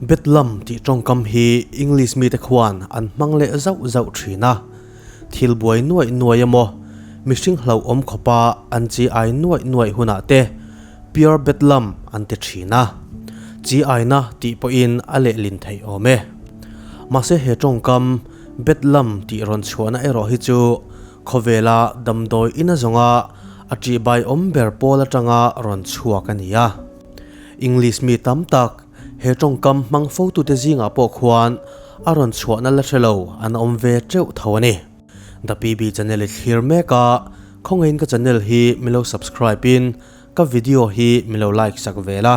Bedlam tih tawngkam hi English mite khuan an hmang leh zauh zauh thin a, thil buai nuaih nuaih emaw, mihring hlauhawm khawpa an chi ai nuaih nuaih hunah te Pure Bedlam an ti thin a, chi aina tih pawhin a lehlin theih awm e. Mahse he tawngkam Bedlam tih rawn chhuahna erawh hi chu khawvela damdawi ina zawnga a ṭihbai awm ber pawl aṭanga rawn chhuak a ni a. English mi tam tak he tawngkam hmang fotute zingah pawh khuan a rawn chhuahna la hre lo an awm ve teuh tho a ni. The PB channel i thlir mek a, khawngaihin ka channel hi milo subscribe in ka video hi milo like sak ve la.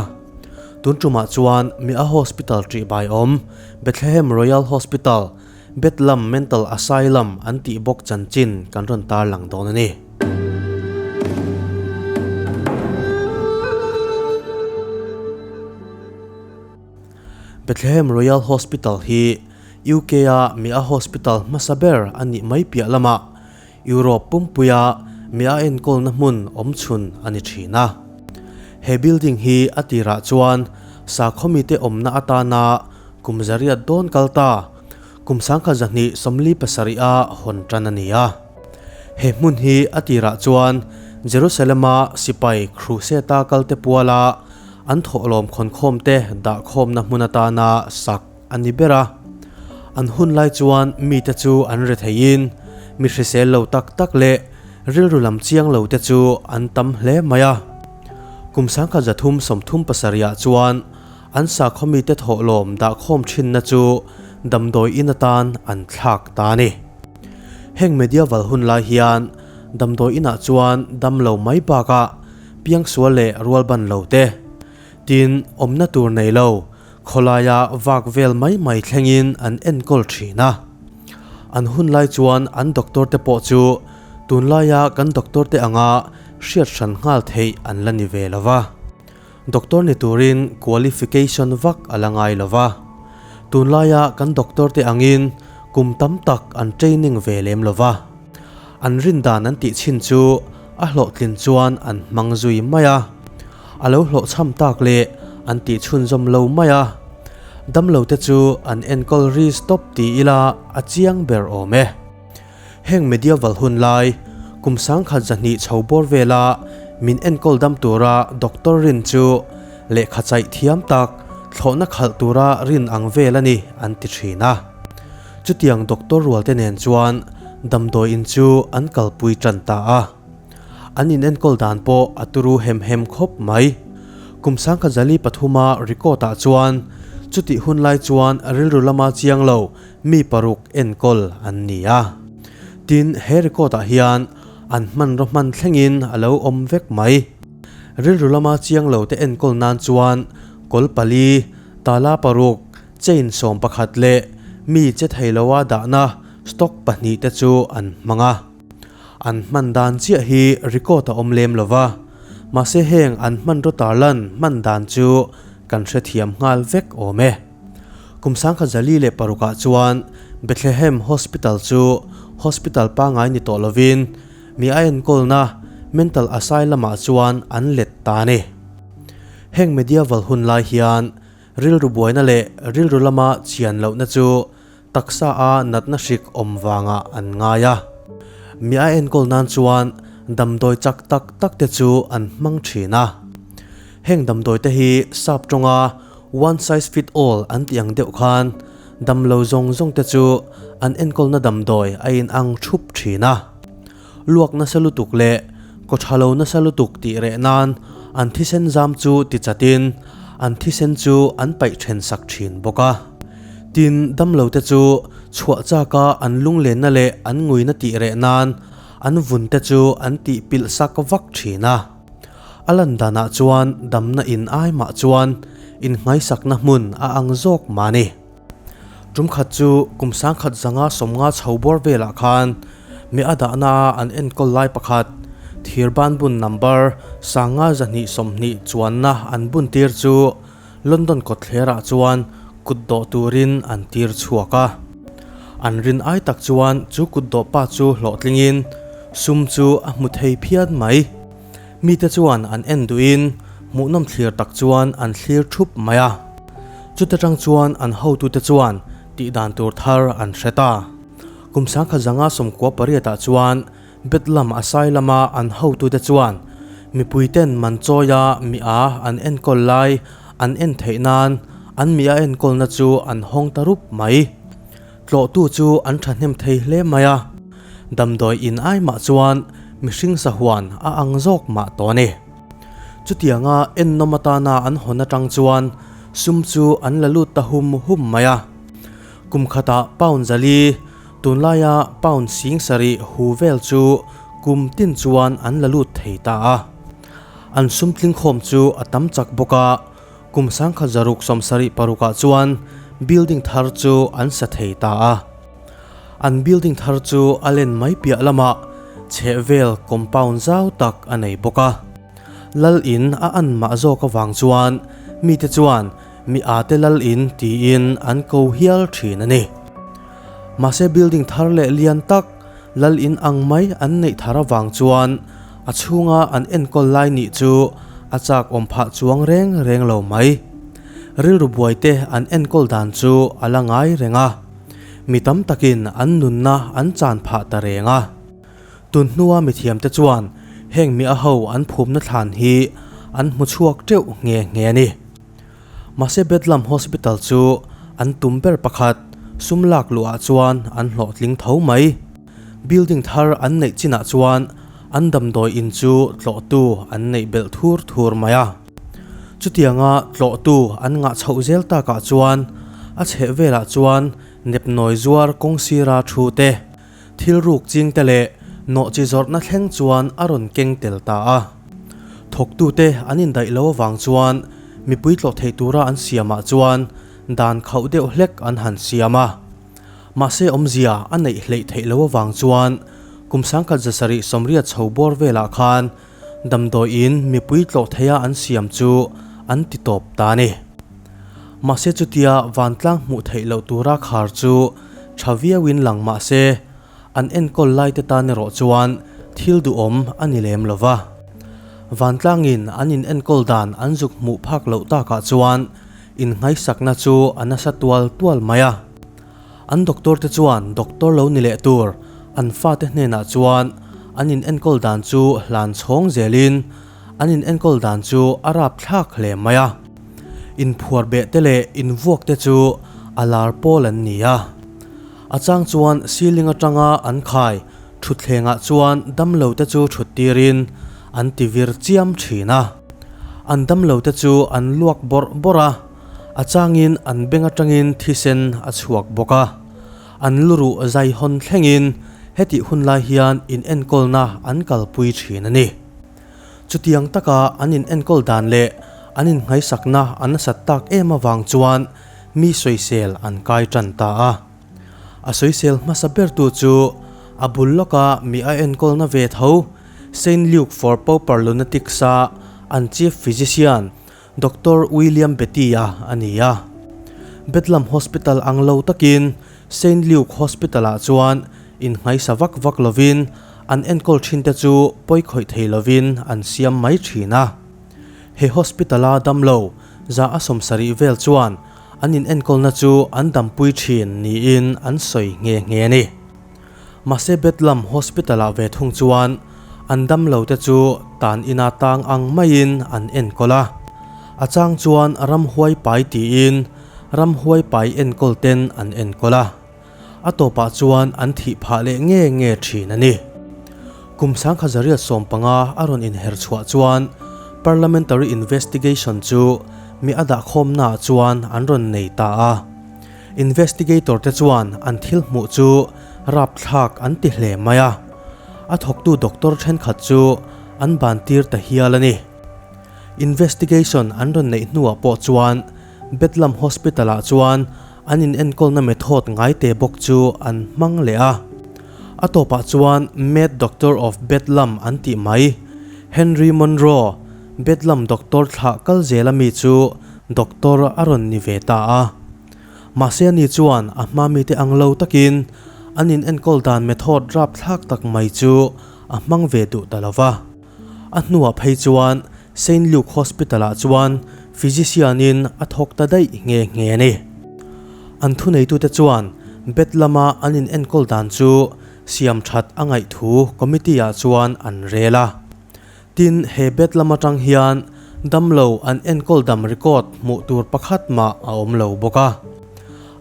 Tun tumah chuan mi a hospital ṭih bai awm Bethlehem Royal Hospital, Bethlam Mental Asylum an tih bawk chanchin kan rawn tarlang dawn a ni. Bethlehem Royal Hospital hi UK-a mi a hospital hmasa ber a nih mai piah lamah Europe pumpuia mi a enkawlna hmun awmchhun a ni thin a. He building hi a tirah chuan sakhawmite awmna atana kum zariat dawn kal ta kum 1927 a hawn tan a ni a. He hmun hi a tirah chuan Jerusalem-a sipai Crusade-a kalte puala an thawhlawm khawnkhawmte dahkhawmna hmun atana sak a ni ber a. An hun lai chuan mite chu an ri theiin mi hrisel lo tak tak leh rilru lam chiang lo te chu an tam hle mai a. Kum 1337 ah chuan an sakhaw mite thawhlawm dahkhawm thinna chu damdawi in atan an thlak ta a ni. Heng medieval hun lai hian damdawi inah chuan dam lo mai bakah piangsual leh rualban lo te, tin awmna tur nei lo, Khawlaia vak vel mai mai thlengin an enkawl thin a. An hun lai chuan an doctor te pawh chu tunlaia kan doctor te anga hriat hran nghal theih an la ni ve lo va. Doctor ni turin qualification vak a la ngai lo va. Tunlaia kan doctor te angin kum tam tak an training ve lem lo va. An rin dan an tih chhin chu a hlawhtlin chuan an hmang zui mai a. A lo hlawhchham tak leh an tih chhunzawm lo mai a, damlo te chu an enkawl ri stop ti ila a chiang ber awm e. Heng medieval hun lai, kum 1200 chho bawr vela min enkawl dam tura doctor rin chu lehkha chaih thiam tak thlawhna khalh tura rin ang vel a ni an ti thin a. Chutiang doctor rual te nen chuan damdawi in chu an kalpui tan ta a. An inenkawl dan pawh a turu hem hem khawp mai. Kum 1043 a record ah chuan chutih hun lai chuan rilru lama chiang lo mi paruk enkawl an ni a. Tin, he record ah hian an hmanraw hman thlengin a lo awm vek mai. Rilru lama chiang lo te enkawl nan chuan kawl pali, tala paruk, chain 11 leh mi che thei loa dahna stock pahnih te chu an hmang a. An hman dan chiah hi record a awm lem lo va, mahse heng an hmanraw tarlan hman dan chu kan hrethiam nghal vek awm e. Kum 1046 ah chuan Bethlehem Hospital chu hospital pangngai ni tawh lovin mi a enkawlna mental asylum ah chuan an let ta a ni. Heng medieval hun lai hian rilru buaina leh rilru lama chian lohna chu Taksa a natna hrik awm vangah an ngai a. Mi a enkawl nan chuan damdawi chak tak tak te chu an hmang thin a. Heng damdawi te hi sap tawnga one size fit all an tih ang deuh khan damlo zawng zawng te chu an enkawlna damdawi a inang thup thin a. Luak nasa lutuk leh kaw tha lo nasa lutuk tih reh nan an thisen zam chu ti chatin an thisen chu an paih then sak thin bawk a. Tin, damlo te chu chhuah chaka an lunglenna leh an nguina tih reh nan an vun te chu an tih pilh sak vak thin a. A lan danah chuan damna in ai mah chuan innghaisakna hmun a ang zawk mah a ni. Tum khat chu kum 1150 chho bawr velah khan mi a dahna a an enkawl lai pakhat thir ban bun number 5220 chuanna an bun tir chu London kawtthlerah chuan kut dawh turin an tir chhuak a. An rin ai tak chuan chu kut dawh pa chu hlawhtlingin sum chu a hmu thei phian mai. Mite chuan an en duhin hmuhnawm thlir tak chuan an thlir thup mai a. Chuta tang chuan an hotute chuan tih dan tur thar an hre ta. Kum 1998 ah chuan Bedlam Asylum a an hotute chuan mipuiten man chawia mi a an enkawl lai an en theih nan an mi a enkawlna chu an hawng ta rup mai. Tlawhtu chu an thahnem thei hle mai a, damdawi in ai mah chuan mihring sahuan a ang zawk mah tawh a ni. Chutianga ennawm atana an hawn atang chuan sum chu an la lut ta hum hum mai a. Kum khatah pound zali, tunlaia pound 7000 hu vel chu kum tin chuan an la lut thei ta a. An sum tlingkhawm chu a tam chak bawk a, Kum 1676 ah chuan building thar chu an sa thei ta a. An building thar chu a len mai piah lamah chhehvel compound zau tak a nei bawk a. Lal in a an mah zawk avang chuan mite chuan mi ate lal in tiin an ko hial thin a ni. Mahse building thar leh lian tak lal in ang mai an neih thar avang chuan a chhunga an enkawl lai nih chu a chak awm phah chuang reng reng lo mai. Rilru buaite an enkawl dan chu a la ngai reng a, mi tam takin an nunna an chan phah ta reng a. Tun hnua mithiamte chuan heng mi a ho an phumna thlan hi an hmu chhuak teuh nghe nghe a ni. Mahse Bedlam Hospital chu an tum ber pakhat sum lak luhah chuan an hlawhtling tho mai. Building thar an neih chinah chuan an damdawi in chu tlawhtu an neih belh thur thur mai a. Chutianga tlawhtu an ngah chhoh zel takah chuan a chheh velah chuan nepnawi zuar kawng sira thu te, thil ruk ching te leh nawhchi zawrhna thleng chuan a rawn keng tel ta a. Thawktute an indaih lo avang chuan mipui tlawh theih tura an siamah chuan dan khauh deuh hlek an han siam a. Mahse awmzia a neih hleih theih lo avang chuan kum 1780 chho bawr velah khan damdawiin mipui tlawh theiha an siam chu an ti tawp ta a ni. Mahse chutia vantlang hmuh theih loh tura khar chu tha viauin lang mahse an enkawl laite tan erawh chuan thil duhawm a ni lem lo va. Vantlangin an in enkawl dan an zuk hmuh phak loh takah chuan inngaisakna chu a nasa tual tual mai a. An doctor te chuan doctor lo ni leh tur an fate hnenah chuan an in enkawl dan chu hlan chhawng zelin an in enkawl dan chu a rapthlak hle mai a. Inphuar beh te leh invuak te chu a lar pawl an ni a. A chang chuan ceiling atanga an khai thutthlengah chuan damlo te chu thut tirin an ti vir chiam thin a. An damlo te chu an luak bawrh bawrh a, a changin an beng atangin thisen a chhuak bawk a. An luruh zai hawn thlengin hetih hunlai hian inenkawlna an kalpui thin a ni. Chutiang taka an inenkawl dan leh an inngaisakna a nasat tak em avang chuan mi sawisel an kai tan ta a. A sawisel hmasa bertu chu a bul lawka mi a enkawlna ve tho Saint Luke for Pauper Lunatics-a an chief physician Doctor William Beatty-a a ni a. Bedlam Hospital ang lo takin Saint Luke Hospital-ah chuan innghaisa vak vak lovin an enkawl thinte chu pawi khawih thei lovin an siam mai thin a. He hospital-a damlo za a 70 vel chuan an inenkawlna chu an dampui thin niin an sawi nghe nghe a ni. Mahse Bedlam Hospital-ah ve thung chuan an damlo te chu tan ina tang ang maiin an enkawl a. A chang chuan ramhuai pai tiin ramhuai pai enkawl ten an enkawl a. A tawpah chuan an thih phah leh nge nge thin a ni. Kum 1915 a rawn inher chhuah chuan Parliamentary Investigation chu mi a dahkhawmnaah chuan an rawn nei ta a. Investigator te chuan an thil hmuh chu rapthlak an ti hle mai a, a thawktu doctor thenkhat chu an ban tir ta hial a ni. Investigation an rawn neih hnuah pawh chuan Bedlam Hospital ah chuan an inenkawlna method ngaite bawk chu an hmang leh a. A tawpah chuan Mad Doctor of Bedlam an tih mai, Henry Monroe, Bedlam doctor thlah kal zel ami chu doctor a rawn ni ve ta a. Mahse ani chuan a hma mite ang lo takin an inenkawl dan method rapthlak tak mai chu a hmang ve duh ta lo va. A hnuah phei chuan Saint Luke Hospital ah chuan physician-in a thawk ta daih nghe nghe a ni. An thuneitute chuan bed lama an in enkawl dan chu siam that a ngaih thu committee-ah chuan an rel a. Tin, he bed lam atang hian damlo an enkawl dam record hmuh tur pakhat mah a awm lo bawk a.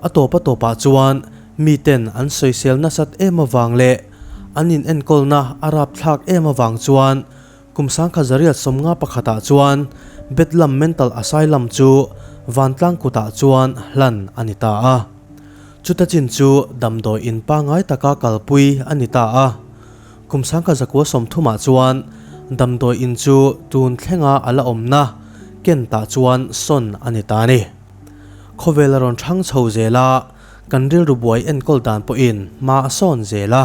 A tawp a tawpah chuan miten an sawisel nasat em avang leh an in enkawlna a rapthlak em avang chuan Kum 1951 ah chuan Bedlam Mental Asylum chu vantlang kutah chuan hlan a ni ta a. Chuta chin chu damdawi in pangngai taka kalpui a ni ta a. Kum 1930 ah chuan damdawi in chu tun thlenga a la awmna Kent-ah chuan sawn a ni ta a ni. Khawvel a rawn thang chho zel a, kan rilru buai enkawl dan pawhin hma a sawn zel a.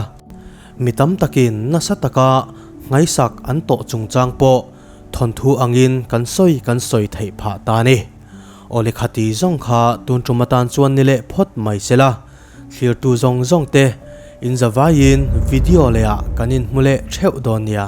Mi tam takin nasa taka nghaisak an tawh chungchang pawh thawnthu angin kan sawi kan sawi theih phah ta a ni. Awle khati zawng kha tun tum atan chuan ni leh phawt mai se la, thlirtu zawng zawng te inzavaiin video lehah kan inhmu leh theuh dawn nia.